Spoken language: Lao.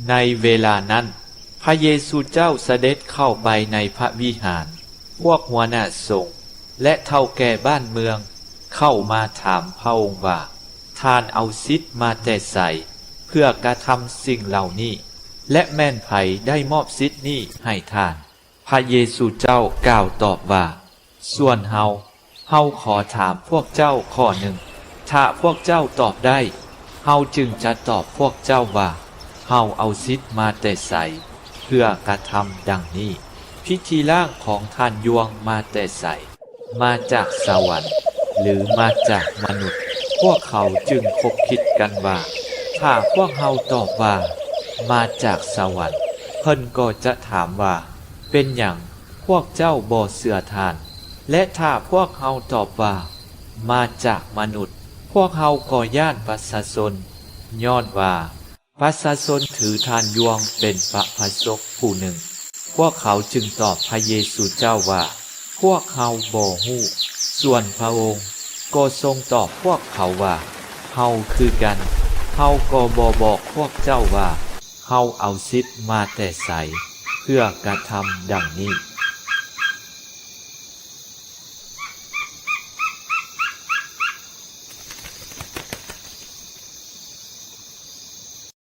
ໃນເວລານັ້ນ ພະເຢຊູເຈົ້າສະເດັດເຂົ້າໄປໃນພະວິຫານ. ພວກຫົວໜ້າສົງ ແລະ ເຖົ້າແກ່ບ້ານເມືອງເຂົ້າມາຖາມພະອົງວ່າ, ທ່ານເອົາສິດມາແຕ່ໃສ ເພື່ອກະທຳສິ່ງເຫຼົ່ານີ້ ແລະ ແມ່ນໃຜໄດ້ມອບສິດນີ້ໃຫ້ທ່ານ? ພະເຢຊູເຈົ້າກ່າວຕອບວ່າ, ສ່ວນເຮົາ, ເຮົາຂໍຖາມພວກເຈົ້າຂໍ້ໜຶ່ງ. ຖ້າພວກເຈົ້າຕອບໄດ້, ເຮົາຈຶ່ງຈະຕອບພວກເຈົ້າວ່າ, ເຮົາເອົາສິດມາແຕ່ໃສ ເພື່ອກະທຳດັ່ງນີ້. ພິທີລ້າງຂອງທ່ານຢວງມາແຕ່ໃສ? ມາຈາກສະຫວັນ ຫຼື ມາຈາກມະນຸດ? ພວກເຂົາຈຶ່ງຄົບຄິດກັນວ່າ, ຖ້າພວກເຮົາຕອບວ່າ, ມາຈາກສະຫວັນ, ເພິ່ນກໍຈະຖາມວ່າ, ເປັນຫຍັງພວກເຈົ້າບໍ່ເຊື່ອທ່ານ? ແລະ ຖ້າພວກເຮົາຕອບວ່າ, ມາຈາກມະນຸດ, ພວກເຮົາກໍຢ້ານປະຊາຊົນ, ຍ້ອນວ່າປະຊາຊົນຖືທ່ານຢວງເປັນພະພາສົກຜູ້ໜຶ່ງ. ພວກເຂົາຈຶ່ງຕອບພະເຢຊູເຈົ້າວ່າ, ພວກເຮົາບໍ່ຮູ້. ສ່ວນພະອົງກໍຊົງຕອບພວກເຂົາວ່າ, ເຮົາຄືກັນ, ເຮົາກໍບໍ່ບອກພວກເຈົ້າວ່າ ເຮົາເອົາສິດມາແຕ່ໃສ ເພື່ອກະທຳດັ່ງນີ້.